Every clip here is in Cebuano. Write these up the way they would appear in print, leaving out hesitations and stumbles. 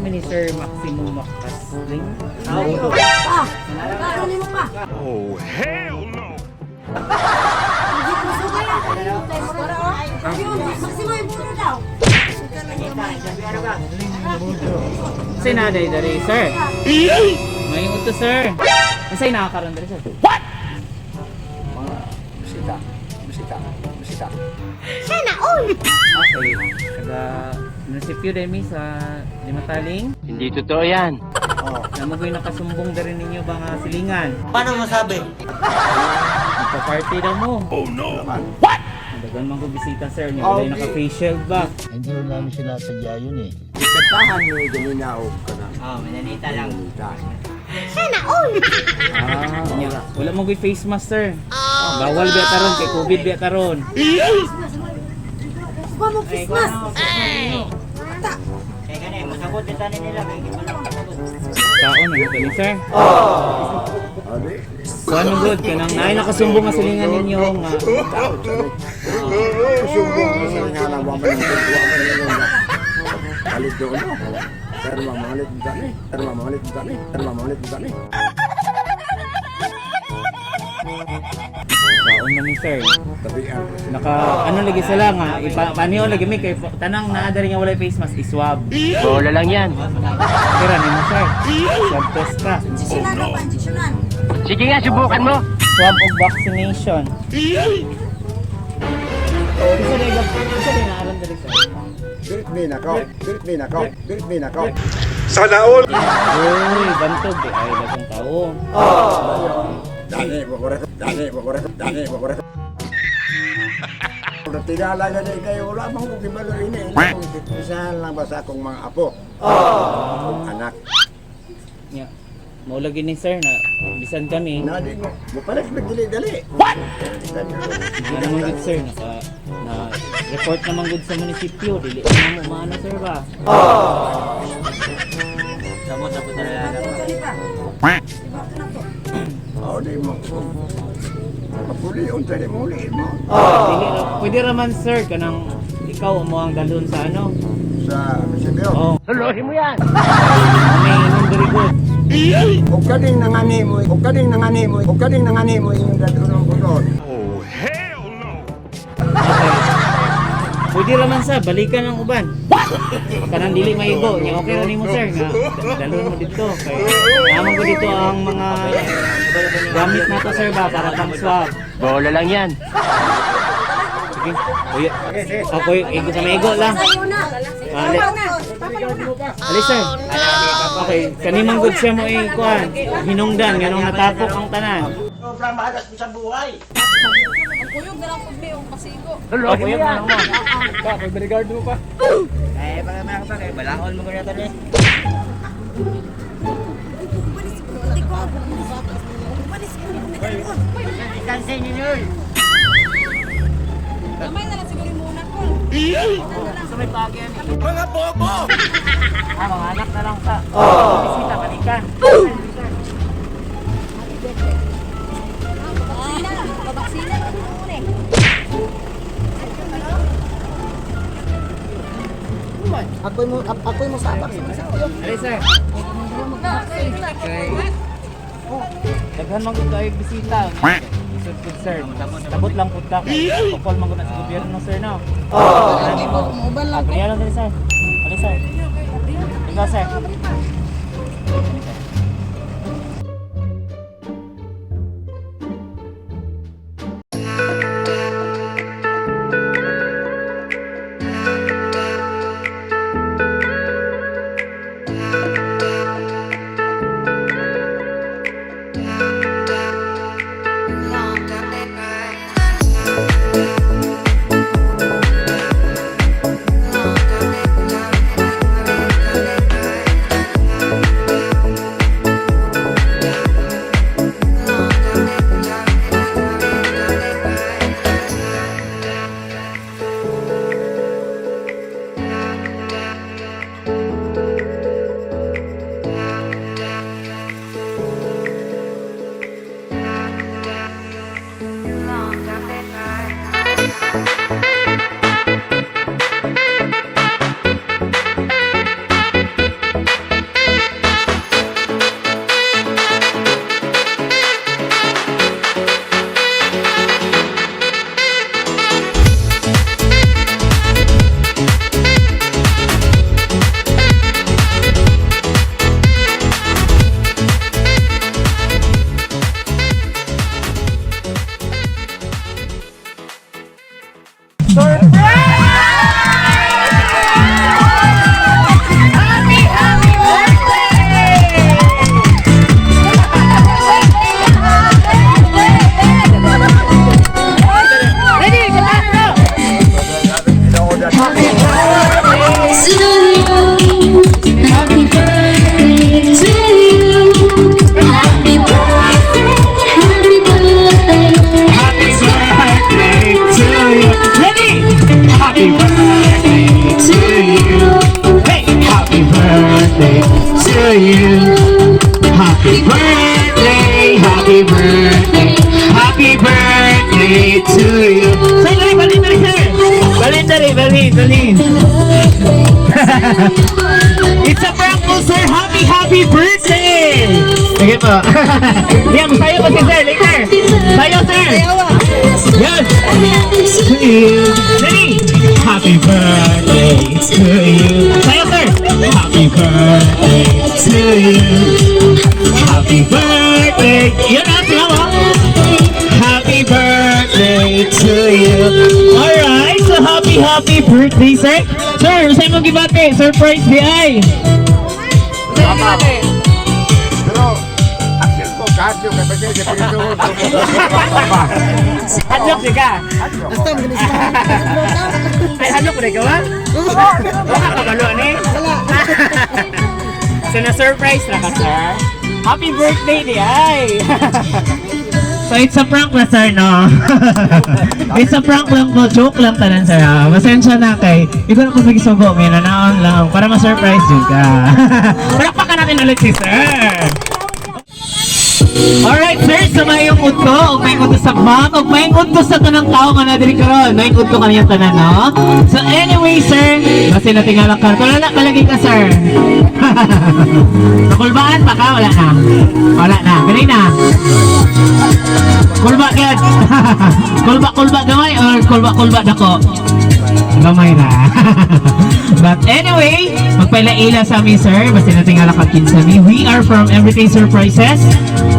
mi ni Sir Maximo Macasling. Pa! Ano nimo pa? Oh, hell no! Hindi ko sugay. Maximo yung bulo daw. Sinaday diri, sir. May uto, sir. Unsay nakakaroon diri, sir? Mga bisita, bisita, bisita. Okay. Taga munisipyo din mi sa Limataling. Hindi totoo yan. Oh, Namo ko'y nakasumbong diri ninyo ba nga silingan. Paano masabi? Nagpa-party daw mo. Oh no! naman. Dagan man ko bisita, sir. Nya walay Okay. naka-face shield ba? Hindi rin namin sinasadya yun eh. Itapahan niyo ganina o ka na. Oh, mananita lang. Ganita. Ah, nya. Wala mo ko'y face mask, sir. Bawal biya taron kay COVID biya taron. Kuha mo Christmas. Kaya gani, masabot din tanin nila. Kaya wala masabot. Kaon na gani, sir. Adi, Kuan mo good kanang naay nakasumbong nga silingan ninyo nga. tao sabi. Sumbong ko sa nga lang, waman ng waman ng Alit doon no. Pero mamalit dami, pero mamalit dami, pero mamalit dami. Kaon man ni sir. Tabian. Naka ano lagi sila nga ipa paano lagi mi kay tanang naa diri nga walay face mask iswab. Bola lang yan. Kira nimo, sir. Swab test ka. Injeksyonan na pa, injeksyonan. Sige nga, subukan mo. Swab og vaccination. Isa din naaron diri, sir. Dirit ni nako, dirit ni nako, dirit ni nako. Sana all! Uy, bantog di ay daghang tao. Dani, wakore, dani, wakore, dani, wakore. Tigala na din kayo, wala mang kong kibalo ini. Isahan lang ba sa akong mga apo? Oh. Anak. Nya. Mao lagi ni sir na bisan kami. Na di mo. Mupalit mo dali-dali. What? Nga naman good, sir, naka na report naman good sa munisipyo dili na mo maano, sir ba. Sabot, sabot na lang. Ito ni pa. Iba na to. Oh, di mo. Mapuli, unsa di mo uli mo. Dili pwede ra man, sir, kanang ikaw mo ang dalhon sa ano. Sa munisipyo. Oh, Suluhin mo yan. may ingon very good. O kaning nangani mo, o kaning nangani mo, o kaning nangani mo inyong dadunong kusod. Oh, hell no! Okay. Pwede ra man sa balikan ang uban. What? Kanang dili maigo, nya okay ra nimo, sir, nga dalhon mo dito kay naman ko dito ang mga gamit nato, sir, ba para pang swab. Bola lang yan. Sige. Uy, ako igo sa maigo lang. Sa'yo na. Ali. Papa na. Papa na. Ali, sir. Okay, kanimang good siya mo eh, kuan. Hinungdan nganong natapok ang tanan. Sobrang mahalas mo sa buhay. Ang kuyog na lang pud mi ang pasigo. Suluhin mo yan. Eh, baka mga pa kayo, balakon mo ko na eh. Ubalis ko. Tikog. Ubalis ko. Kumitalon. Ikansin niyo yun. Gamay na lang siguro muna ko. Sa may pagyan eh. Mga bobo! Ah, mga anak na lang ka. Oh. Bisita, balikan. Babaksina, babaksina na muna eh. Ali, sir. Okay. Daghan man gud kayo bisita. Isod gud, sir. Tabot lang pud ta kay tukol man gud na sa gobyerno, sir, no. Oh. Mauban lang. Abriya lang diri, sir. Ali, sir. Ikaw, sir. Ali, sir. you. Happy birthday, happy birthday, happy birthday to you. Sir, dali, balin, dali, sir. Balin, dali, balin, balin. It's a prank po, sir. Happy, happy birthday! Sige po. Yan, sayo po si sir. Later. Sayo, sir. Yan. To you. Ready? Happy birthday to you. Sayo, sir. Happy birthday to you. Happy birthday. Yan na, sila mo. Happy birthday to you. Alright, so happy, happy birthday, sir. Sir, sa'yo mong gibate. Surprise di ay. Pero, action ko, kasyo, kay Pasya, sa pinito ko. Hadlok si ka. Basta mo siya. Ay, hadlok rin ka ba? Wala ka balo ni? Wala. So, na-surprise na ka, sir. Happy birthday di ay! So, it's a prank na, sir, no? It's a prank lang po. Joke lang tanan, sir. Ha? Pasensya na kay. Ikaw na kung nagisugo. May nanaon lang. Para ma-surprise yun ka. Palakpakan natin ulit si sir. Alright, sir, sa mayong udto, ug mayong udto sa ma'am, ug mayong udto sa tanang tao nga na diri karon. Mayong udto kaniyang tanan, no? So anyway, sir, basta natingala ka. Wala na kalagi ka, sir. Nakulbaan pa ka? Wala na. Wala na. Galing na. Kulba gyud. Kulba kulba gamay or kulba kulba dako. Gamay na. But anyway, magpaila-ila sa amin, sir. Basta natingala ka kinsa mi. We are from Everyday Surprises.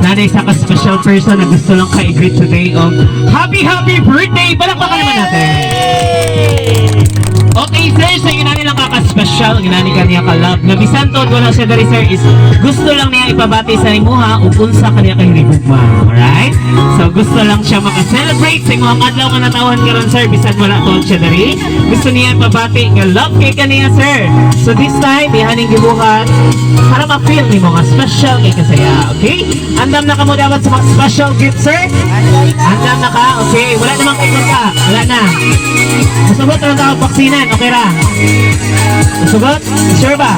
Nanay sa ka special person na gusto lang ka-greet today of happy happy birthday! Palakpakan naman natin! Okay, sir, so yun lang kaka-special, yun ka niya ka-love. Na bisan to, wala siya diri, sir, is gusto lang niya ipabati sa imuha ug unsa kaniya kay hinigugma. Alright? So gusto lang siya maka-celebrate sa imong adlaw nga natawhan karon, sir, bisan wala to siya diri. Gusto niya ipabati nga love kay kaniya, sir. So this time, ihaning gibuhat para ma-feel nimo nga special kay kasaya, okay? Andam na kamo dapat sa mga special gift, sir? Andam na ka? Okay, wala namang kay ka. Wala na. Musugot lang ka baksinan, okay ra? Musugot? Sure ba?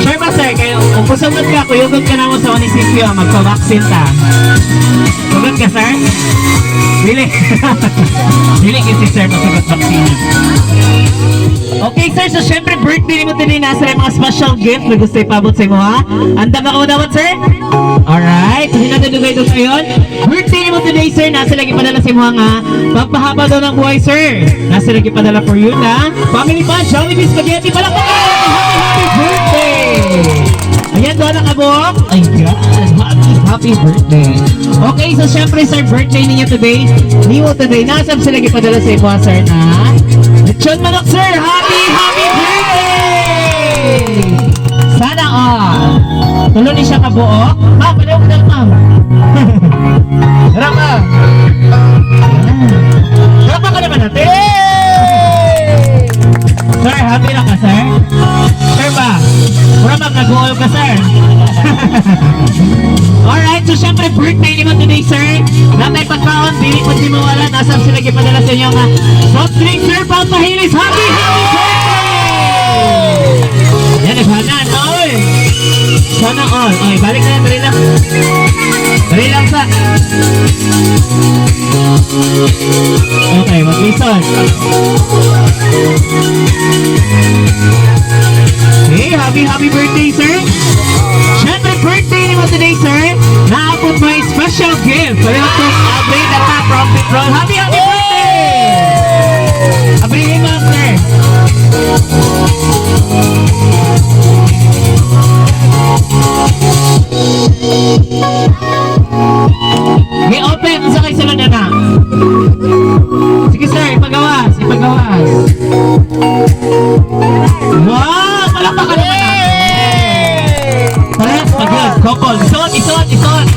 Sure ba, sir? Kayo, kung musugot ka, kuyugot ka na mo sa munisipyo, magpa-vaccine ta. Sugot ka, sir? Dili. Dili kasi, sir, masugot vaccine. Okay, sir. So, syempre, birthday mo today. Nasa yung mga special gift na gusto ipabot sa imo, ha? Andam na ka mo dapat, sir? Alright. So, hinatadugay ito ngayon. Birthday mo today, sir. Nasa lagi padala sa imo nga pagpahaba daw ng buhay, sir. Nasa lagi padala for you na family fun, Jollibee Spaghetti. Palakpakan! Happy, happy birthday! Ayan, doon ang kabok. Ayan, happy, happy birthday. Okay, so syempre, sir, birthday ninyo today. Nimo today. Nasab sila gipadala sa imo, sir, na lechon manok, sir. Happy, happy birthday! Sana all. Tulo ni siya kabuok. Ma'am, palaw ko na, ma'am. Tara, ma'am. Tara ka naman natin. Sir, happy na ka, sir? Sir ba? Mura mag nag-uol ka, sir. Alright, so syempre birthday ni mo today, sir. Natay pagkaon, dili po di mawala. Nasaan sila gipadala sa inyo nga soft drink, sir, pampahilis. Happy, happy birthday! Yan, naghanan, oy! Sana all. Oy, balik na, dali lang. Dali lang sa. Okay, mag-listen. Hey, happy, happy birthday, sir! Siyempre, birthday ni mo today, sir! Naabot mo yung special gift! Pareho to, Abri na ka from Petrol. Happy, happy birthday! Abri, ma'am, sir! Okay, open! Unsa kay sulod na na? Sige, sir, ipagawas, ipagawas. Wow! Palakpakan naman natin! Parehas pag yun, couple. Isuot, isuot, isuot!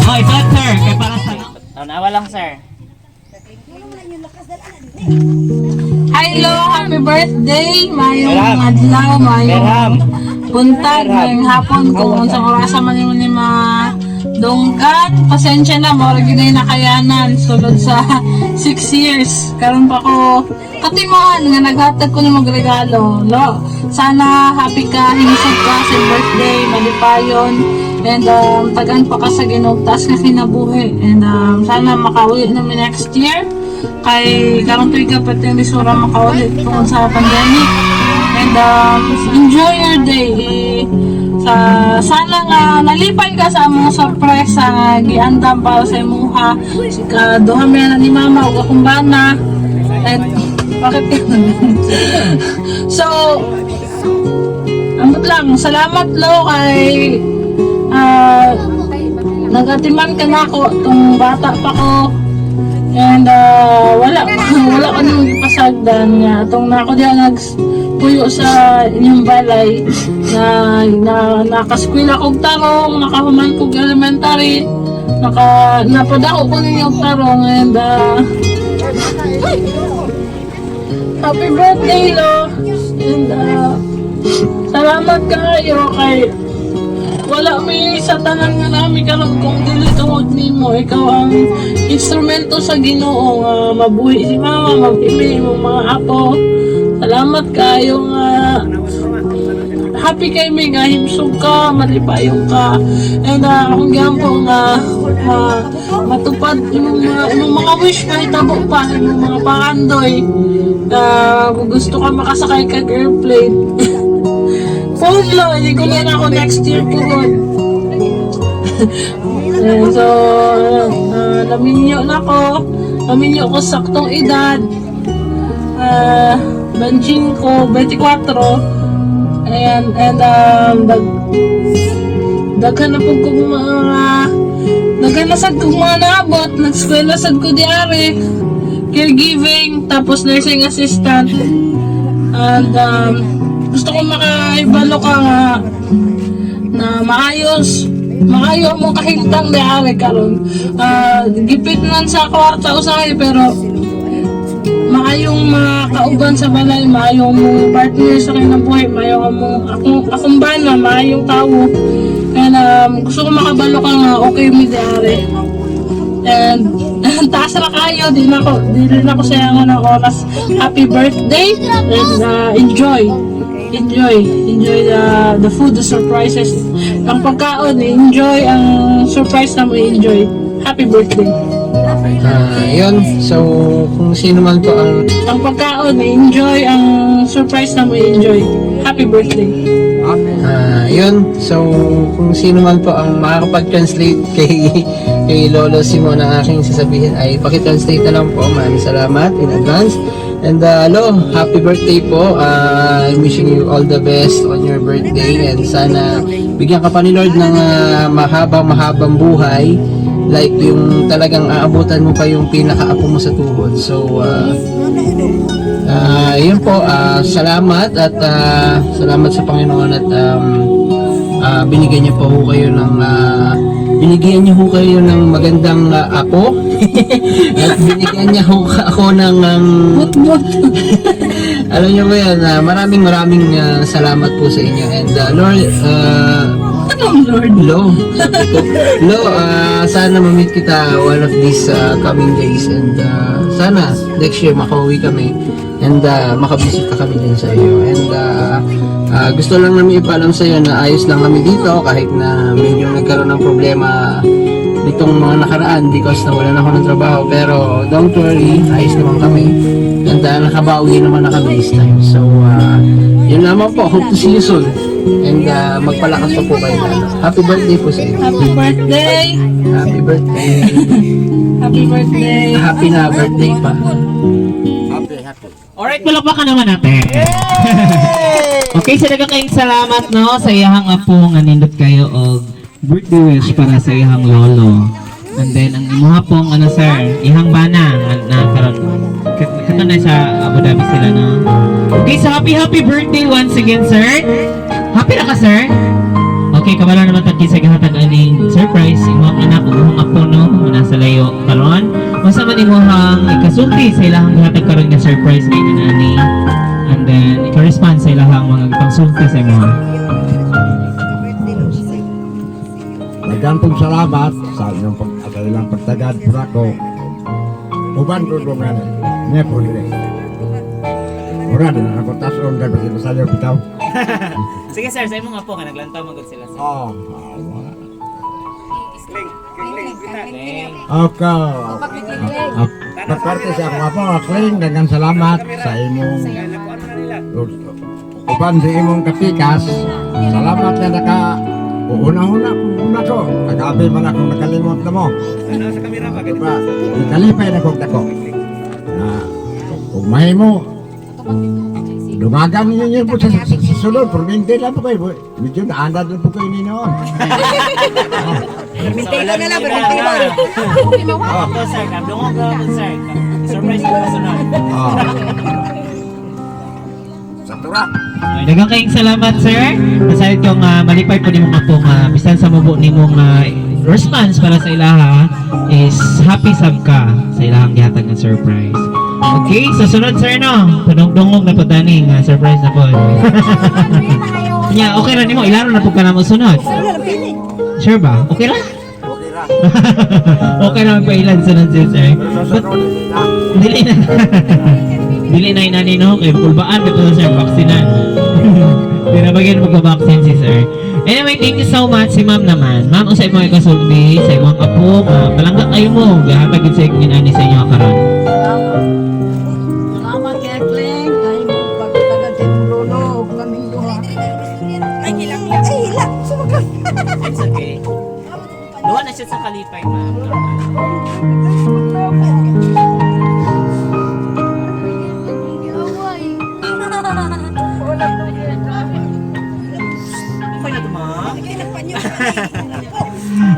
Oh, isuot, sir. Kaya para sa... Tanawa lang, sir. Hello, happy birthday! Mayong adlaw, mayong buntag, mayong hapon, kung unsang orasa man nimo ni ma Dunggan, pasensya na, mao ra gyud ay nakayanan sulod sa 6 years. Karon pa ko katimaan nga naghatag ko ng magregalo. Lo, sana happy ka, hinsog ka sa birthday, malipayon, and tagaan pa ka sa Ginoo taas nga kinabuhi. And sana makauwi namin next year. Kay karon tuig ka pati yung lisura makauli tungod sa pandemic. And enjoy your day. Eh, sa sana nga nalipay ka sa among sorpresa nga giandam para sa imuha. Sika duha mi na ni mama ug akong bana. And bakit ka? So, ambot lang, salamat, Lo, kay nagatiman ka na ako tong bata pa ko. And wala wala ko nang ipasagdan nga atong na ako diya nagpuyo sa inyong balay na, na nakaskwela kog tarong, nakahuman kog elementary, napadako ko ninyo og tarong, and happy birthday, Lo, and salamat kaayo kay wala may sa tanan nga nami karon kung dili tungod nimo. Ikaw ang instrumento sa Ginoo nga mabuhi si mama, mabuhi imong mga apo. Salamat kayo nga happy kay mi nga himsog ka, malipayong ka, and akong giampo nga matupad imong mga wish, mahitabo pa imong mga pangandoy. Kung gusto ka makasakay kag airplane. Phone, Lo, hindi ko na ako next year po. Eh, so, naminyo na ko. Naminyo ko saktong edad. 25 ko, 24. Ayan, and daghan na po kong mga daghan na sad kong mga naabot. Nag-eskwela sad ko diari. Caregiving, tapos nursing assistant. And gusto ko makaibalo ka nga na maayos. Maayo mo kahintang diari karon. Gipit man sa kwarta usahay, pero maayong mga kauban sa balay, maayong mong partner sa kinabuhi, maayong mong akong bana, maayong tao. And gusto ko makabalo ka nga okay mi diari. And taas ra kayo, di na ko sayangan ng oras. Happy birthday and enjoy. Enjoy. Enjoy the food, the surprises. Ang pagkaon, enjoy ang surprise na mo, enjoy. Happy birthday. Ah, yun. So, kung sino man po ang Ang pagkaon, enjoy ang surprise na mo, enjoy. Happy birthday. Ah, yun. So, kung sino man po ang makakapag-translate kay Lolo Simon ang aking sasabihin ay paki-translate na lang po. Maraming salamat in advance. And Lo, happy birthday po. I'm wishing you all the best on your birthday and sana bigyan ka pa ni Lord ng mahabang mahabang buhay, like yung talagang aabutan mo pa yung pinakaapo mo sa tuhod. So, yun po, salamat at salamat sa Panginoon at binigyan niyo ho kayo ng magandang apo at binigyan niya ho ako ng But-but. Alam niyo ba yan, maraming maraming salamat po sa inyo and Lord, Anong Lord? Lo, sabi ko, Lo, sana ma-meet kita one of these coming days and sana next year makauwi kami and makabisita kami din sa iyo. And gusto lang namin ipaalam sa iyo na ayos lang kami dito kahit na medyo nagkaroon ng problema nitong mga nakaraan because nawalan ako ng trabaho. Pero don't worry, ayos naman kami. And nakabawi naman na kami this time. So, yun lamang po. Hope to see you soon. And magpalakas pa po kayo lalo. Happy birthday po sa inyo. Happy birthday! Happy birthday. Happy birthday! Happy na birthday pa. Happy, happy. Alright, palakpakan naman natin. Okay, sa daghang kayong salamat, no, sa iyahang apo nga nindot kayo og birthday wish para sa iyahang lolo. And then ang imuha pong ano, sir, ihang bana nga na karon kato na sa Abu Dhabi sila, no. Okay, so happy happy birthday once again, sir. Happy na ka, sir? Okay, kabalo naman tag sa gihatag aning surprise imong anak ug imong apo, no, nga nasa layo karon. Unsa man imong ikasulti sa ilahang gihatag karon nga surprise nga ani? And then ika-response sa ilahang mga gipangsulti sa imo. Daghan pong salamat sa ilang pagtagad po nako. Uban ko ko nga niya po dili. Ora din ako tason kay basi masayo bitaw. Sige sir, sa imong apo ka naglantaw magud sila sir. Oh. Kling. Okay. Pagparte sa akong apo, Kling, daghang salamat sa imong uban sa imong kapikas. Salamat nga naka una-una una ko. Kagabi man ako nakalimot na mo. Diba? Nakalipay na kong dako. Na, kung mahimo, dumagan ninyo po sa sulod, perminte lang po kayo. Medyo naandad lang po kayo ni noon. Permintay ko na lang, permintay ko. Ako sir, kadungog ka po sir. Surprise ko sunod. Oh. Sa tura. Ay, daghang kayong salamat sir. Masayod ko nga malipay po nimo nga po nga bisan sa mubo nimo nga response para sa ilaha is happy sab ka sa ilahang gihatag nga surprise. Okay, sa sunod sir no. Padungdungog na po tani nga surprise na po. Nya, okay ra nimo ilaro na po ka namo sunod. Sure ba? Okay ra? Okay ra. Okay ra magpailan sunod si sir. Pero sa But, sunod, na. dili na. Dili na inani no kay pulbaan bitaw sir vaksinan. Di na bagay magpa-vaccine si sir. Anyway, thank you so much si ma'am naman. Ma'am, unsa imong ikasulti sa imong apo, palangga kayo mo, gihatag gid sa inyo ani sa inyo karon. Salamat kay Kling. Kay mo pagtagad sa imong lolo ug kaming duha. Ay, hilak. Ay, hilak. Sumagot. It's okay. Duha na siya sa kalipay, ma'am. Okay na to, ma'am.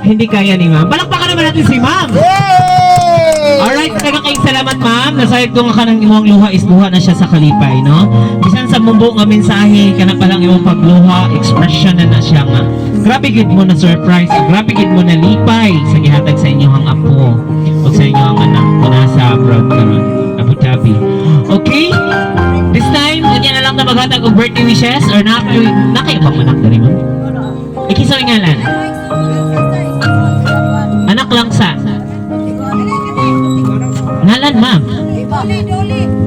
Hindi kaya ni ma'am. Palakpakan naman natin si ma'am! Alright, daghang kayong salamat ma'am. Nasayod ko nga kanang imong luha is luha na siya sa kalipay, no? Bisan sa mubo nga mensahe, kana pa lang imong pagluha, expression na na siya nga. Grabe gid mo na surprise, grabe gid mo na lipay sa gihatag sa inyong apo o sa inyong anak kung nasa abroad karon, Abu Dhabi. Okay? This time, unya na lang na maghatag og birthday wishes or na kayo na kayo bang anak diri ma'am? Ikisa ngalan. Anak lang sa ngalan ma'am.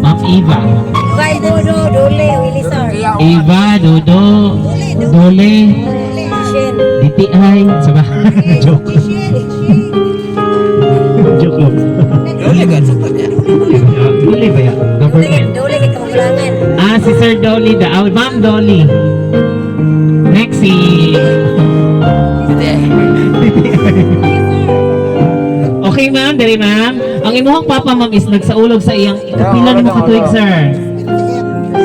Ma'am Eva. Bye, Dodo, Dole, Willie sir. Eva, Dodo, Dole, Shin. DTI, sa ba? Joke. Joke lang. Dole ka, sakto niya. Dole ba yan? Government. Dole kay kamulangan. Ah, si Sir Dolly da. Ah, Ma'am Dolly. Next si... Hindi. Okay, ma'am. Dali, ma'am. Ang imuhang papa, ma'am, is nagsaulog sa iyang ikapila nimo ka tuig, sir?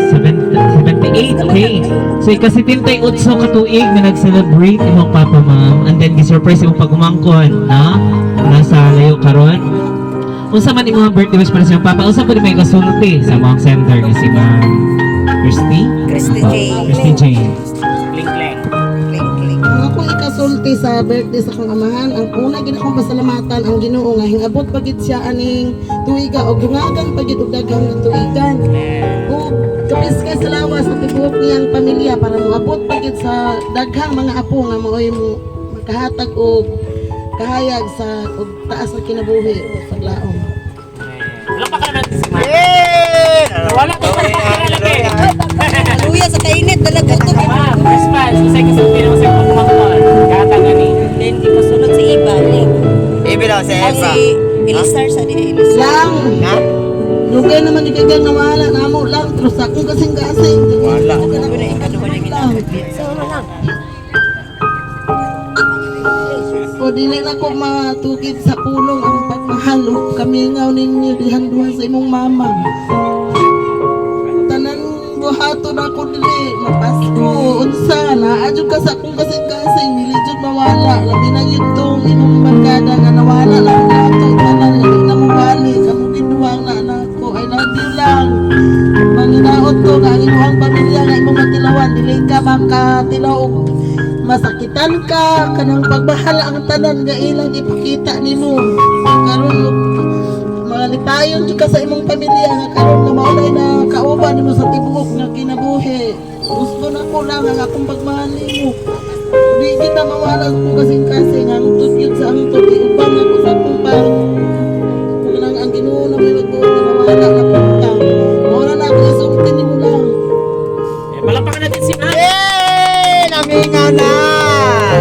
78, okay. So, ika-78 ka tuig na nag-celebrate imong papa, ma'am. And then, gi-surprise imong pagumangkon, na? Nasa layo karon. Unsa man imong birthday wish para sa imong papa? Unsa pud may kasulti sa imong sender nga si Ma'am Christy? Christy Jane. Christy Jane. Kling kling. Kling, kling. Ang akong ikasulti sa birthday sa akong amahan, ang una gid akong pasalamatan ang Ginoo nga hingabot pagid siya aning tuiga og dungagan pagid og daghang nga tuigan. Ug kapis kay sa lawas sa tibuok niyang pamilya para moabot pagid sa daghang mga apo nga maoy mo makahatag og kahayag sa og taas nga kinabuhi o paglaom. Wala pa ka naman si Ma'am. Wala pa pa pa. Luya sa kainit, dalaga to. Ma'am, response. Unsay kasulti nimo sa imong pagumangkon? Gatag ani. Then, ikasunod si Iba. Ling. Ibi daw si Ay, Eva. si Elisar sa diha, Elisar. Lang Ha? Lugay naman yung kagang nawala namo lang pero sa akong kasing-kasing. Wala. Lang. So, ano lang. O dili na ko matukid sa pulong ang pagmahal o kamingaw ninyo dihan duha sa imong mama. Tanan buhaton ako dili mapasko unsa na adyo ka sa akong kasing-kasing dili jud mawala, labi na gyud tong imong barkada nga nawala lang nato tanan nga di na mo balik amo giduwang na anak ko. I love you lang. Manginaot ko nga ang imong pamilya nga imong matilawan dili ka makatilaw og masakitan ka kanang pagbahala ang tanan nga ilang ipakita nimo karon. Mga lipayon jud ka sa imong pamilya nga karon nga maulay na kauban nimo sa tibuok nga kinabuhi. Gusto na ko lang ang akong pagmahal nimo. Di kita mawala sa akong kasing-kasing. Hangtod yun sa hangtod. Iubang ako sa akong pang. Kung nang ang Ginoo na may magbuot na mawala na punta. Mawala na ako isulti nimo lang. Eh, palakpakan natin si ma'am. Yay! Namingaw na!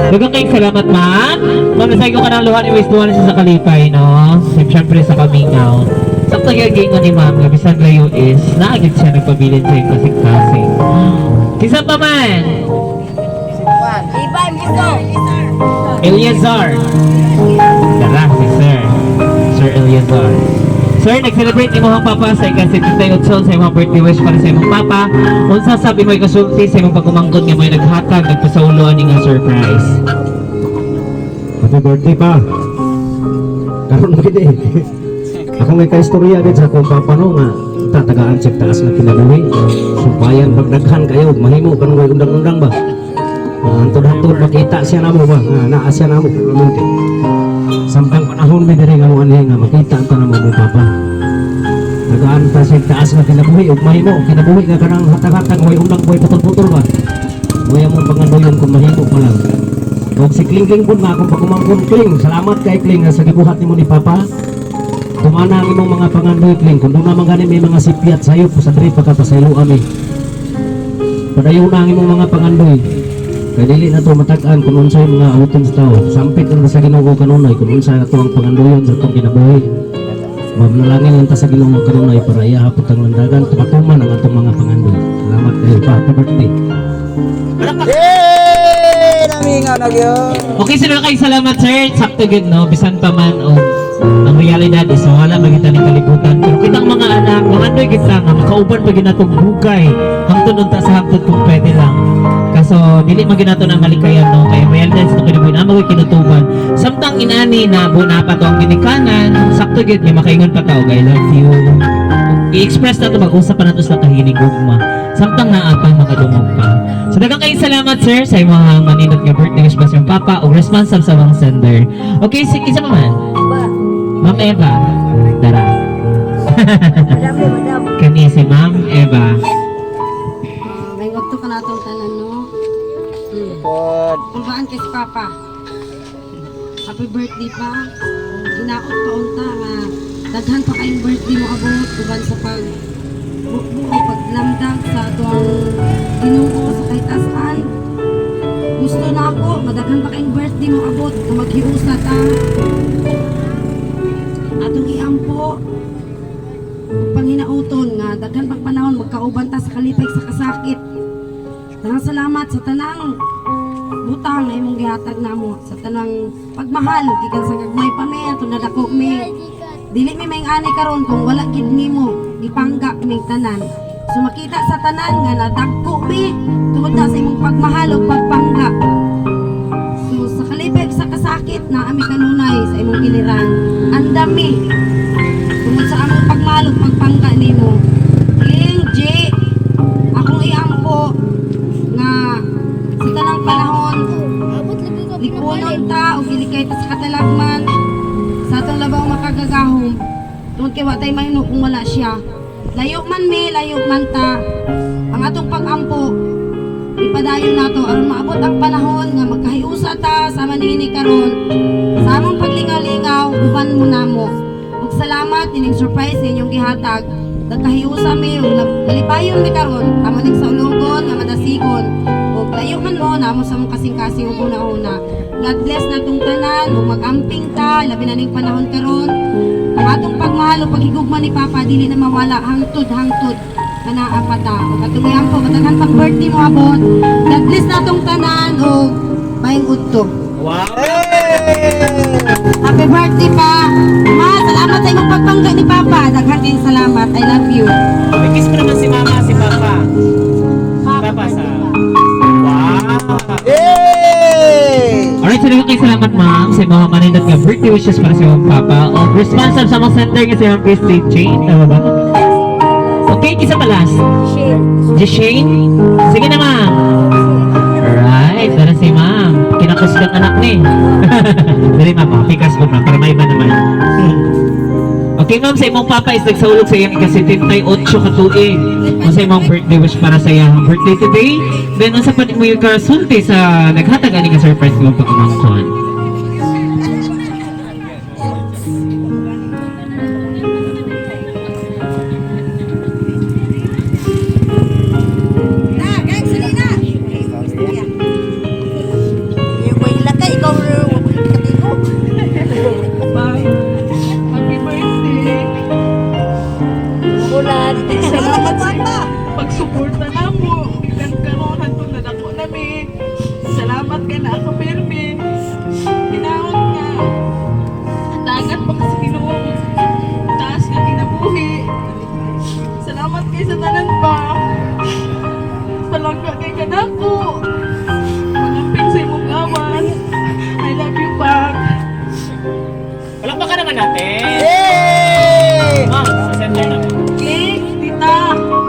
Daghang kayong salamat, ma'am. Ma'am, nasay ko ka ng luha ni Waste Duwan sa kalipay, no? Siyempre sa kamingaw. Sakto yung gingon ni ma'am, nga bisan layo is, naagid siya nagpabilin sa iyong kasing-kasing. Kisa pa man! Iba, Miso. Eleazar. Tara, si Sir. Sir Eleazar. Sir, nag-celebrate ni imong papa sa ika-78 sa imong birthday wish para sa imong papa. Unsa sabi mo ikasulti sa imong pagumangkon nga may naghatag nagpasaulo ani nga surprise? Happy birthday pa. Karon mo gid eh. Ako may kaistorya gid sa akong papa no nga tatagaan sa taas nga kinabuhi. Sumpayan pagdaghan kayo mahimo kanang way undang-undang ba. Hantod-hantod makita siya namo ba nga naa siya namo permanente. Samtang panahon mi diri nga mo anhi nga makita ta namo mo papa. Tagaan ta sa taas nga kinabuhi ug mahimo kinabuhi nga kanang hatag-hatag way undang way putol-putol ba. Way among pangandoyon kung mahimo pa lang. Og si Kling Kling pud nga akong pagumangkon. Kling, salamat kay Kling nga sa gibuhat nimo ni Papa. Tumana ang imong mga pangandoy, Kling. Kung doon naman gani may mga sipyat sayo sa diri pagkapasaylo ami. Padayon na ang imong mga pangandoy. Kay dili na to matag-an kung unsay mga abuton sa tao. Sampit lang ta sa Ginoo kanunay kung unsa ato ang pangandoyon sa atong kinabuhi. Magnalangin lang ta sa Ginoo kanunay para iya hapot ang landagan tumatuman ang atong mga pangandoy. Salamat kayo pa. Happy birthday. Yay! Namingaw na gyud! Okay, sir, kay salamat, sir. Sakto gid no, bisan pa man og ang realidad is wala magita ni kalibutan. Pero kitang mga anak, mga andoy kita nga makauban pa ginatong bugay. Hangtod unta sa hangtod kung pwede lang. Kaso dili man ginato na malikayan no kay realidad sa kinabuhi na magoy kinutuban. Samtang inani na buna pa to ang ginikanan, sakto gid nga makaingon pa ta og "I love you." I-express na to, mag-usap pa nato sa kahilig gugma. Samtang naa pa makadungog pa. So daghang kayong salamat, sir, sa imong maninot nga birthday wish ba sa imong papa o responsive sa mga sender. Okay, sige isa pa man. Ma'am Eva. Dara. Madam, madam. Kani si Ma'am Eva. May wakto ka na itong tanan, no? Pod. Kulbaan kay si Papa. Happy birthday pa. Ginaot pa unta nga daghan pa kayong birthday mo abot uban sa pag bukbo paglamdag sa atuang Ginoo sa kahitasan. Gusto na ako, madaghan pa kayong birthday mo abot nga maghiusa ta. Atong iampo panginauton nga daghan pang panahon magkauban ta sa kalipay sa kasakit. Daghang salamat sa tanang butang na imong gihatag namo sa tanang pagmahal gikan sa gagmay pa mi atong nadako mi. Dili mi may ani karon kung wala gid nimo gipangga ming tanan. So makita sa tanan nga nadagko mi tungod na sa imong pagmahal ug pagpangga. So sa kalipay sa kasakit na ami kanunay sa imong giliran. Andami tungod sa among pagmahal ug pagpangga nimo. King J, akong iampo nga sa tanang panahon lipunon ta o gilikay ta sa katalagman sa atong labaw makagagahom tungod kay wa tay mahimo kung wala siya. Layo man mi, layo man ta, ang atong pag-ampo ipadayon nato aron maabot ang panahon nga magkahiusa ta sa niini karon sa among paglingaw-lingaw uban mo namo. Ug salamat ining surprise ninyong gihatag. Nagkahiusa mi ug nalipayon mi karon amo ning saulugon nga madasigon ug layo man mo namo sa among kasing-kasing ug una-una. God bless natong tanan ug mag-amping ta labi na ning panahon karon. Ang atong pagmahal ug paghigugma ni Papa dili na mawala hangtod hangtod kanaa pa ta. Ug atong iampo kadaghan pang birthday mo abot. God bless natong tanan ug maayong udto. Wow! Happy birthday pa. Ma, salamat sa imong pagpangga ni Papa. Daghan kayong salamat. I love you. May kiss pa naman si Mama, si Papa. Papa sa... Wow! Yay! Alright, so daghang kayong salamat, ma'am, sa mga maninot nga birthday wishes para sa imong papa o responsive sa mga sender nga si Ma'am Christine Chain. Tama ba? Okay, kisa pa last. Jeshane? Sige na, ma'am. Alright, tara si ma'am. Kinakos kang anak ni. Dali, ma'am. Oh, pikas mo, ma'am, para maiba naman. Okay, ma'am, sa imong papa is nagsaulog sa iyang ika-78 ka tuig. Unsa imong birthday wish para sa iyang birthday today? Then unsa pa nimo yung kasulti sa naghatag ani nga surprise mo pag-umangkon? Bye. Happy birthday. Salamat sa pagsuporta namo. Bisan karon hantod na dako nami. Salamat ka na ako pirmi. Hinaot nga. Dagat pa kasi Ginoo. Taas nga kinabuhi. Salamat kay sa tanan pa. Palangga kay kanako. Pangamping sa imong gawas. I love you, Pak. Palakpakan naman natin. Yay! Ma'am, sa center naman. Kling, tita,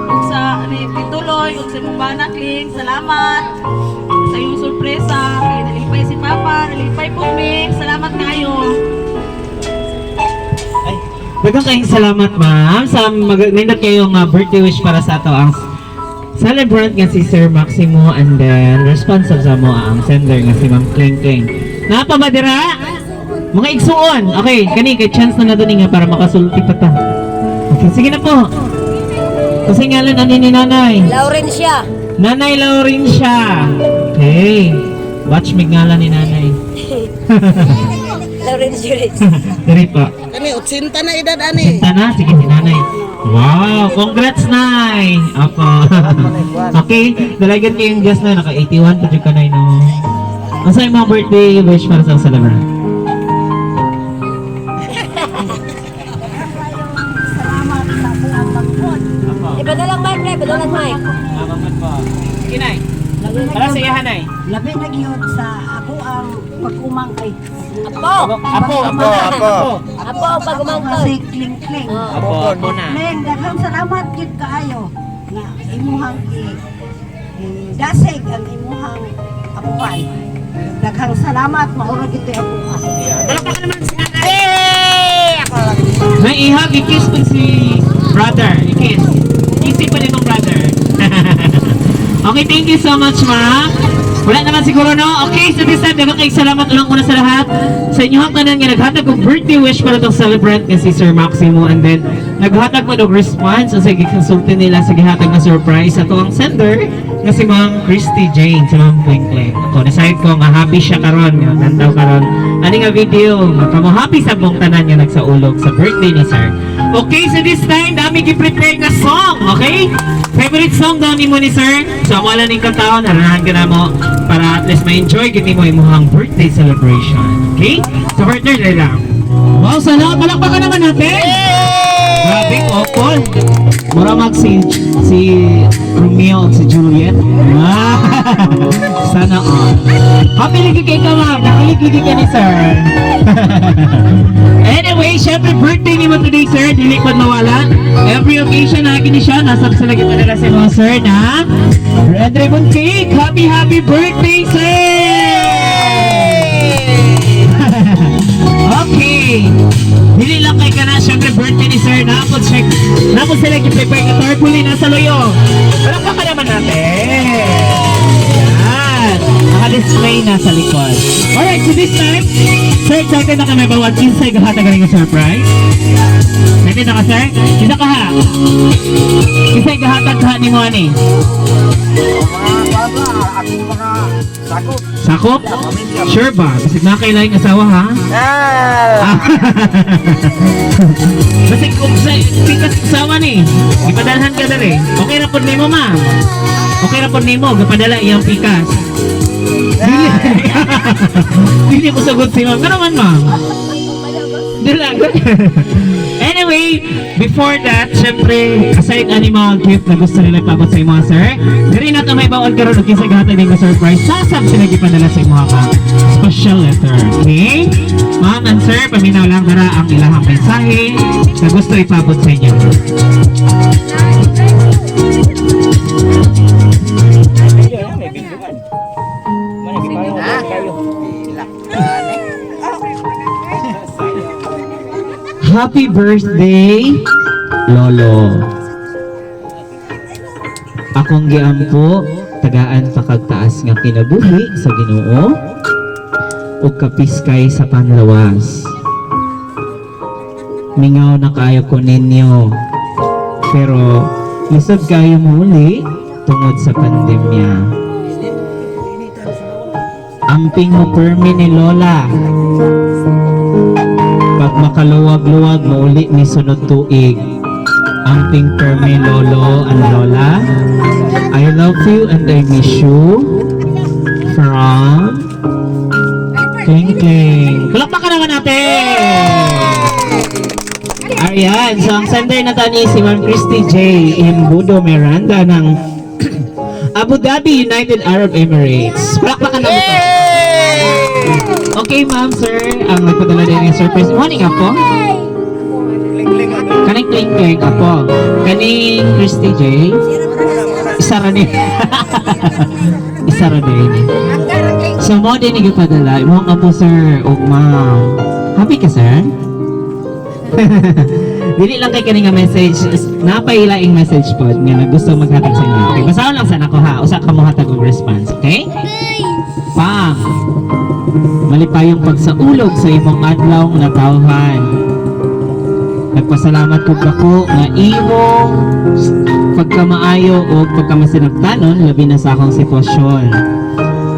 ug sa ni Tituloy, ug sa imong bana, Kling, salamat sa iyong sorpresa. Kay nalipay si Papa, nalipay po mi. Salamat kayo. Daghang kayong salamat, ma'am, sa nindot kayong birthday wish para sa ato ang celebrant nga si Sir Maximo and then response sa mo ang sender nga si Ma'am Kling Kling. Naa pa ba dira? Mga igsuon. Okay, kani kay chance na nato ni nga para makasulti pa ta. Okay, sige na po. Kasi ngalan ani ni Nanay. Laurencia. Nanay Laurencia. Okay. Watch mig ngalan ni Nanay. Laurencia. Diri po. Kani 80 na edad ani. Sinta na, sige si nanay. Wow, congrats nay. Ako. Okay, dalagan kayong guest na naka 81 pa jud ka nay no. Unsa imong birthday wish para sa celebrant? Salamat sa akong pangkon. Iba na lang mic, iba na lang mic. Salamat po. Sige nay. Para sa iya nay. Labi na gyud sa ako ang pag-umang kay Apo! Apo, Apo, apo. Apo ang pag-umangkon. Si Kling Kling. Apo, apo na. Kling, daghang salamat gyud kaayo nga imuhang dasig ang imuhang apuan. Daghang salamat maura gyud to'y apuan. Palakpakan naman si nanay. Yay! Ako lang. Nay, ihag, i-kiss po si brother. I-kiss. Easy pa rin brother. Okay, thank you so much, ma'am. Wala naman siguro, no? Okay, so this time, daghang kayong salamat ulang una sa lahat. Sa inyong tanan nga naghatag og birthday wish para tong celebrant nga si Sir Maximo and then naghatag mo og response sa gikonsulti nila sa gihatag nga surprise sa tuang sender nga si Ma'am Christy Jane, si Ma'am Kling Kling. Ako, decide ko nga happy siya karon nga nantaw karon. Ani nga video, nga kamo happy sa buong tanan nga nagsaulog sa birthday ni Sir. Okay, so this time, dami gi-prepare nga song, okay? Favorite song daw ni mo ni Sir? So, wala ning kataon, haranahan ka na mo para at least ma-enjoy gid mo imong birthday celebration. Okay? So, partner, dali lang. Wow, sana palakpakan naman natin! Grabe, couple. Mura mag si Romeo at si Juliet. Ah, sana all. Happy lagi kay ka, ma'am. Nakilig lagi ka ni sir. Anyway, syempre birthday ni mo today, sir. Dili pa mawala. Every occasion na ni siya. Nasa sa lagi padala sa mga sir na Red Ribbon Cake. Happy, happy birthday, sir! Okay. Dili lang kay kana syempre birthday ni sir. Napod check. Napod sila gi-prepare ka tarpaulin nasa loyo. Palakpakan naman natin. Yan. Naka-display na sa likod. Alright, so this time, sir, excited na kami bawat kinsay gahatag ka rin surprise? Excited na ka, sir? Isa ka ha? Kinsay gahatag ka ni mo ani? Mga baba, akong mga sakop. Sakop? Sure ba? Bisag na kailangan asawa ha? Ah! Basig kung sa pikas asawa ni. Ipadalhan ka dere. Okay ra pod nimo ma. Okay ra pod nimo gapadala iyang pikas. Dili. Dili ko sagot si ma'am. Ano man ma'am? Dili. Anyway, before that, syempre, aside ani mga gift na gusto nila ipabot sa imo sir, diri na to may baon karon og kinsa gahatag ning surprise. Sasab sila gipadala sa imo ka special letter. Okay? Ma'am and sir, paminaw lang dara ang ilahang mensahe na gusto ipabot sa inyo. Happy birthday, Lolo. Akong giampo, tagaan pa kag taas nga kinabuhi sa Ginoo ug kapiskay sa panlawas. Mingaw na kaayo ko ninyo. Pero lisod kaayo mouli tungod sa pandemya. Amping mo permi ni Lola. Pag makaluwag-luwag, mauli mi sunod tuig. Amping permi, Lolo and Lola. I love you and I miss you. From Kling Kling. Palakpakan naman natin! Ayan, so ang sender na ni si Ma'am Christy J. Imbudo Miranda ng Abu Dhabi, United Arab Emirates. Palakpakan naman to. Okay, ma'am, sir. Ang nagpadala din ng surprise. Morning, apo. Kaning Kling Kling, apo. Kaning Christy J. Isa ra ni. Isa ra din. So, mao din ni gipadala. Imong apo, sir, ug ma'am. Happy ka, sir? Dili lang kay kani nga message, napailaing message pod nga naggusto maghatag sa inyo. Okay, basahon lang sana ko ha. Usa ka mo hatag og response, okay? Pang. Malipayong pagsaulog sa imong adlaw nga natawhan. Nagpasalamat ko dako nga imong pagkamaayo o pagkamasinabtanon labi na sa akong sitwasyon.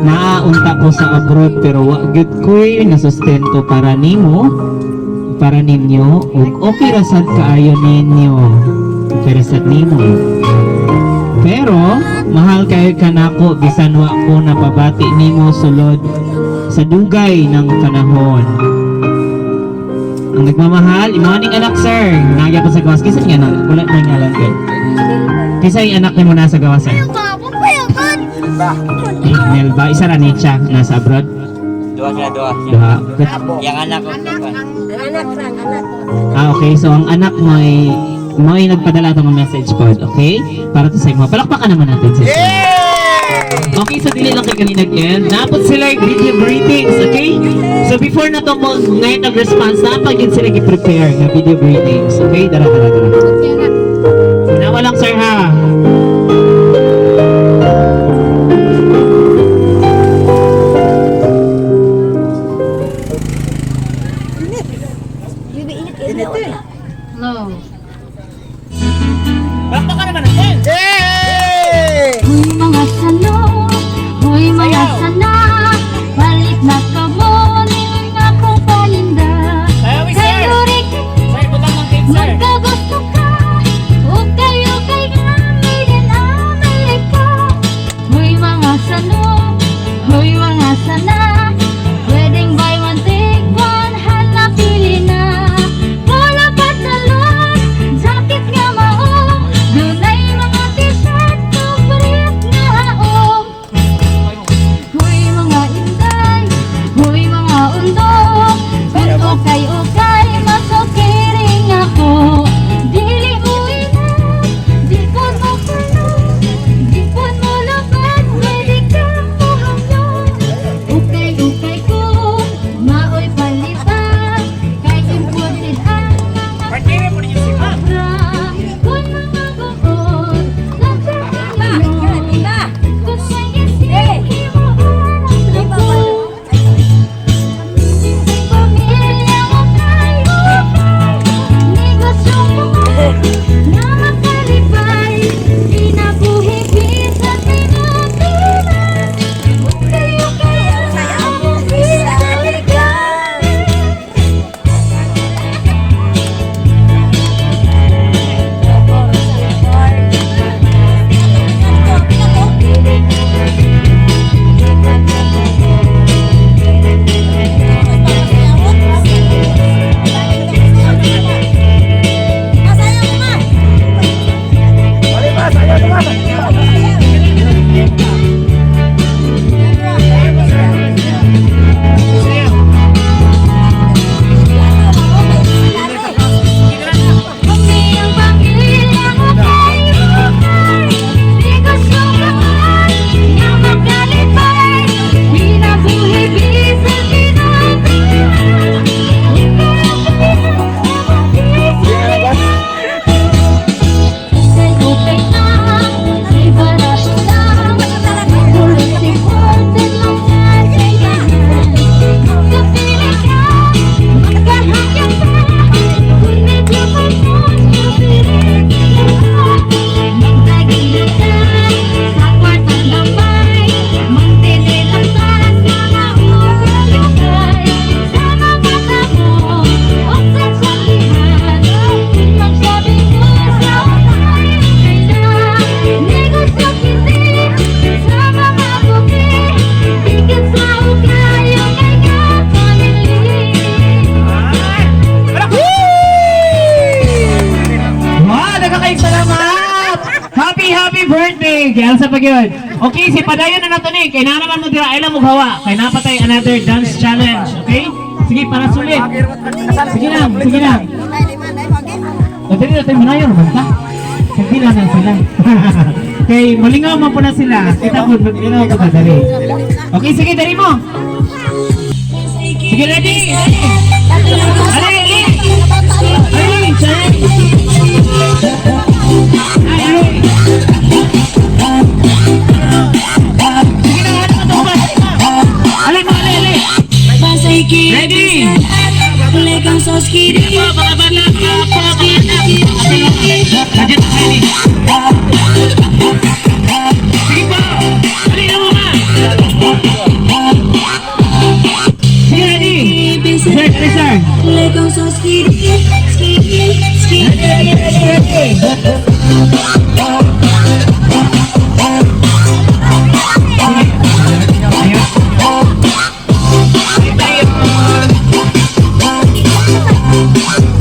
Naaunta ko sa abroad pero wa gyud ko'y nasustento para nimo, para ninyo, ug okay ra sad kaayo ninyo, okay ra sad nimo, pero mahal kayo kanako bisan wa ko napabati nimo sulod sa dugay ng panahon. Ang nagmamahal, imo aning anak, sir, nagya pa sa gawas. Kinsa nga anak? Wala na ngalan kay kinsa yung anak nimo nasa gawas, sir? Melba, isa ra ni siya nasa abroad? Dua sila, dua. Duha. Yang anak ko. Ang anak lang, anak. Ah, okay. So, ang anak mo ay nagpadala itong message pod, okay? Para to sa imo. Palakpakan naman natin sila. Okay, so dili lang kay kanina end. Napot sila yung video greetings, okay? So before na to mo ngayon nag-response, napag yun sila i-prepare nga video greetings. Okay? Dara, dara, dara. Nawa lang, sir, ha? Hello. Palakpakan naman natin! Huy mga sano, huy mga sana, balik na kamo ning akong paninda. Ayaw, sir! Kay Sir, butang ng tape, sir! magkagusto birthday! Kaya sa pagyud. Okay, si padayon na nato ni. Kay na naman mo dira ay lang hawa. Kay napatay another dance challenge, okay? Sige, para sulit. Sige lang, sige lang. O, dali natin manayon, basta. Sige lang na sila. Kay malingaw man po na sila. Kita po, malingaw ka ba, dali. Okay, sige, dali mo. Sige, ready? Ali, ali! Ali, challenge! Ay, ay! Sige na, ano ka ba? Ali mo, ali, ali! Ready? Sige po, mga bata, mga apo, mga anak. Nandiyan na ready. Sige po! Ali na mo, ma! Sige, ready? Sir, ready, sir. Ready, ready, ready, ready. Ayun. Tayo.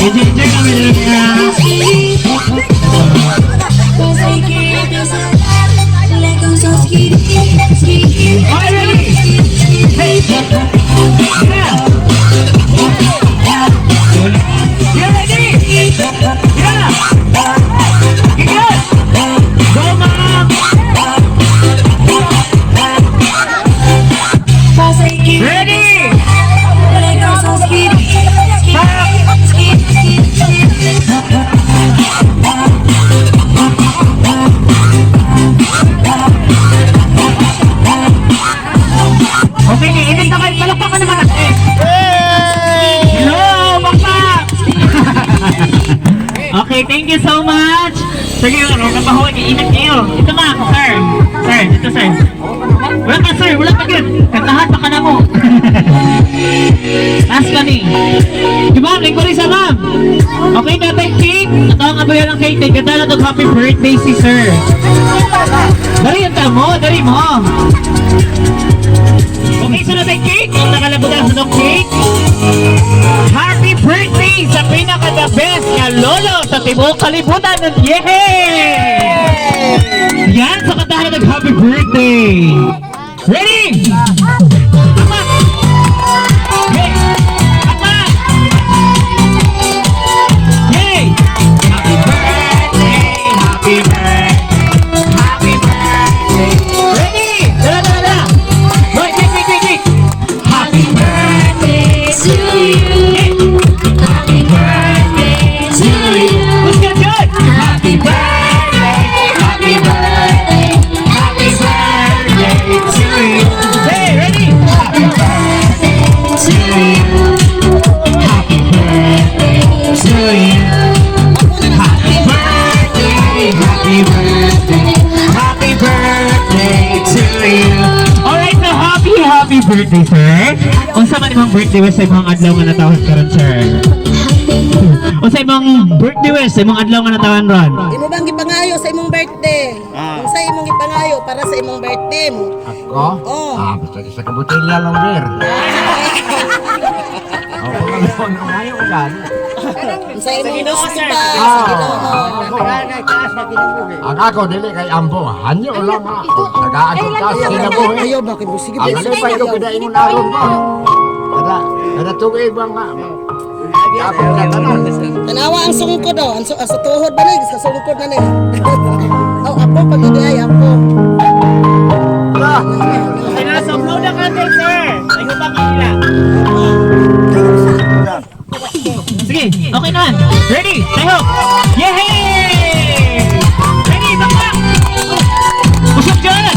Enjoy, enjoy kami dito. Okay, ready? Hey! Yeah! You ready? Yeah! Good! Go, ma'am! Ready? Stop! Okay, init na kayo. Palakpakan naman natin. Hello, pakpak! Okay, thank you so much. Sige, ano, kapahuan, init kayo. Ito ma, sir. Sir, ito, sir. Wala pa, sir, wala pa yun. Kantahan pa ka na mo. Taas pa ni. Di ba, lingkuri sa ma'am. Okay, tatay cake. Ito ang abuyan ng cake. Kanta na to, happy birthday si sir. Dali yung tamo, dali mo. Okay, sunod ay cake. Ang nakalabutan sa itong cake. Happy birthday sa pinaka the best nga lolo sa tibuok kalibutan. Yay! Yan sa kantahan ng happy birthday. Ready? Apa! Hey! Apa! Yay! Happy birthday! Happy birthday! Happy birthday! Ready? Dala, dala, dala! Wait, wait, wait, wait, wait! Happy birthday to you! Happy birthday to you! Who's got good? Happy birthday! Happy birthday! Happy birthday to you! Hey, ready? Happy birthday to you! Happy birthday to you! Happy birthday! Happy birthday! Happy birthday to you! Alright, so happy, happy birthday, sir! Unsa man imong birthday wish sa imong adlaw nga natawhan karon, sir? Unsa imong birthday wish sa imong adlaw nga natawhan ron? Imo bang gipangayo sa imong birthday? Unsa imong gipangayo para sa imong birthday mo? Ako? Oo. Ah, basta isa ka botelya lang, beer. Oh, kung ano, ayaw ko dyan. Unsa imong gusto ba sa Ginoo? Ang ako, dili kay Ambo. Hanyo lang ha. Tagaan ko ka sa kinabuhi. Ayaw ba kay sige? Ang malipay ko kada ingon aron ko. Kada, kada tuig ba nga. Kapag ka tanan. Tanawa ang sungkod oh, ang sa tuhod ba ni sa sungkod na ni. Oh, apo pag hindi ay apo. Ah! Okay na, so blow the candle, sir! Ay, hubang kanila. Sige, okay naman. Ready? Tayo! Yay! Ready, bakbak! Usok dyan!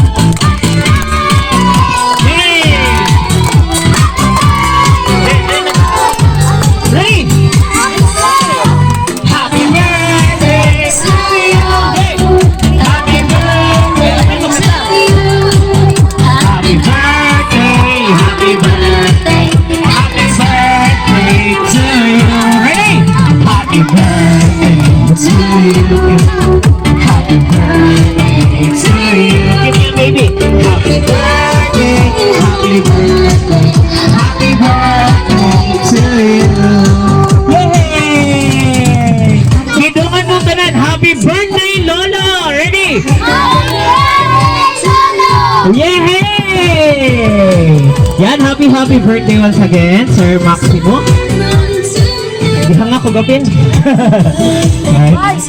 Yay! Ready? Happy birthday to you! Hey! Happy birthday! Happy birthday! Happy birthday! Happy birthday to you! Ready? Happy birthday to Happy birthday once again, Sir Maximo. Gihanga ko gapin. Alright.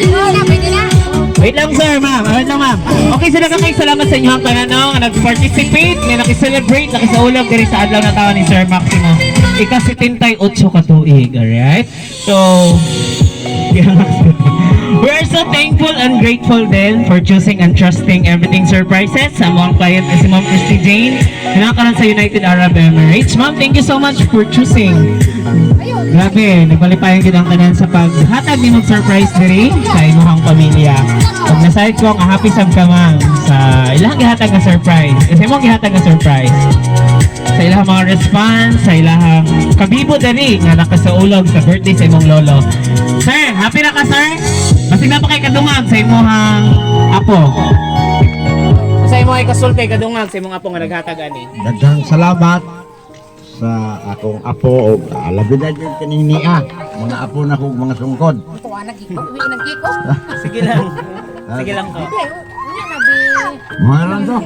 Wait lang, sir, ma'am. Wait lang, ma'am. Okay, so daghang salamat sa inyong tanan, no, nga nag-participate, nga naki-celebrate, nakisaulog diri sa adlaw natawhan ni Sir Maximo. Ika 78 ka tuig, alright? So, we are so thankful and grateful din for choosing and trusting Everything Surprises sa among client na si Ma'am Christy Jane na karon sa United Arab Emirates. Ma'am, thank you so much for choosing. Grabe, nagmalipayon gid ang tanan sa paghatag ni mong surprise diri sa imong pamilya. Ug nasayod ko nga happy sab ka, ma'am, sa ilang gihatag nga surprise. Kasi imong gihatag nga surprise sa ilang mga response, sa ilang kabibo diri nga nakasaulog sa birthday sa imong lolo. Sir, happy na ka, sir? Basig naa pa kay kadungag sa imong apo. Sa imong ay kasulti kadungag sa imong apo nga naghatag ani. Daghang salamat sa akong apo o labi na jud kaning niya. Mga apo na kong mga sungkod. Sige lang. Sige lang ko. Mga lang to.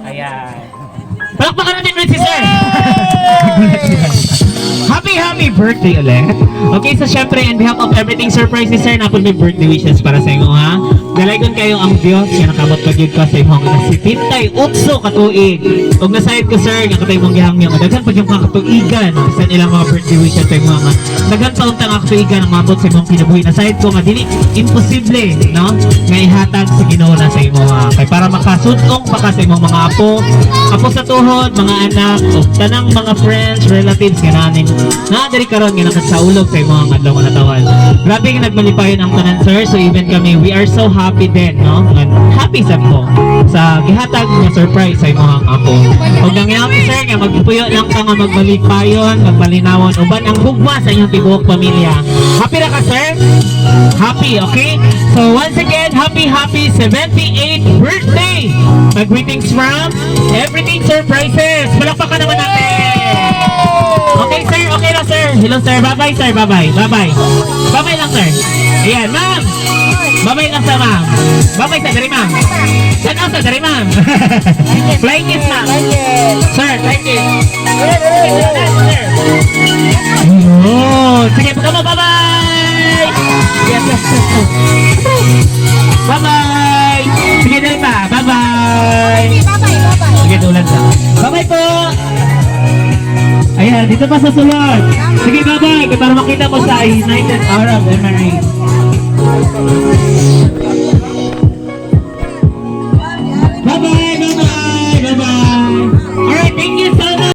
Ayan. Palakpakan natin ulit si sir! Happy, happy birthday ulit. Okay, so syempre, in behalf of Everything Surprise ni sir, naa pod may birthday wishes para sa inyo, ha? Dalaygon kayo ang Diyos, nga nakamot pa gyud ka sa imong 78 ka tuig. Ug nasayod ko, sir, nga katay mong gihangyo, nga daghan pa gyud mga katuigan sa ilang mga birthday wishes sa imong mga daghan pa unta nga katuigan ang maabot sa imong kinabuhi. Nasayod ko nga dili imposible, no? Nga ihatag sa Ginoo na sa imo, ha? Kay para makasudong pa ka sa imong mga apo, apo sa tuhod, mga anak, ug tanang mga friends, relatives nga nanin na diri karon nga nakasaulog sa imong adlaw nga natawhan. Grabe nga nagmalipayon ang tanan, sir. So even kami, we are so happy din, no? Nga happy sad mo sa gihatag nga surprise sa imong apo. Ug nangyari, sir, nga magpuyo lang ka nga magmalipayon, magmalinawon uban ang gugma sa inyong tibuok pamilya. Happy ra ka, sir? Happy, okay? So once again, happy, happy 78th birthday! My greetings from Everything Surprises! Palakpakan naman natin! Okay, sir. Okay na, sir. Hello, sir. Bye-bye, sir. Bye-bye. Bye-bye. Bye-bye lang, sir. Ayan, ma'am. Bye-bye lang sa ma'am. Bye-bye sa diri, ma'am. Saan sa diri, ma'am? Flying kiss, ma'am. Sir, flying kiss. Sir. Ayun. Sige, pagka mo, bye-bye! Yes. Bye-bye! Sige, dali pa. Bye-bye! Sige, tulad sa. Bye-bye po! Ayan, dito pa sa sulod. Sige, bye-bye. Para makita mo sa United Arab Emirates.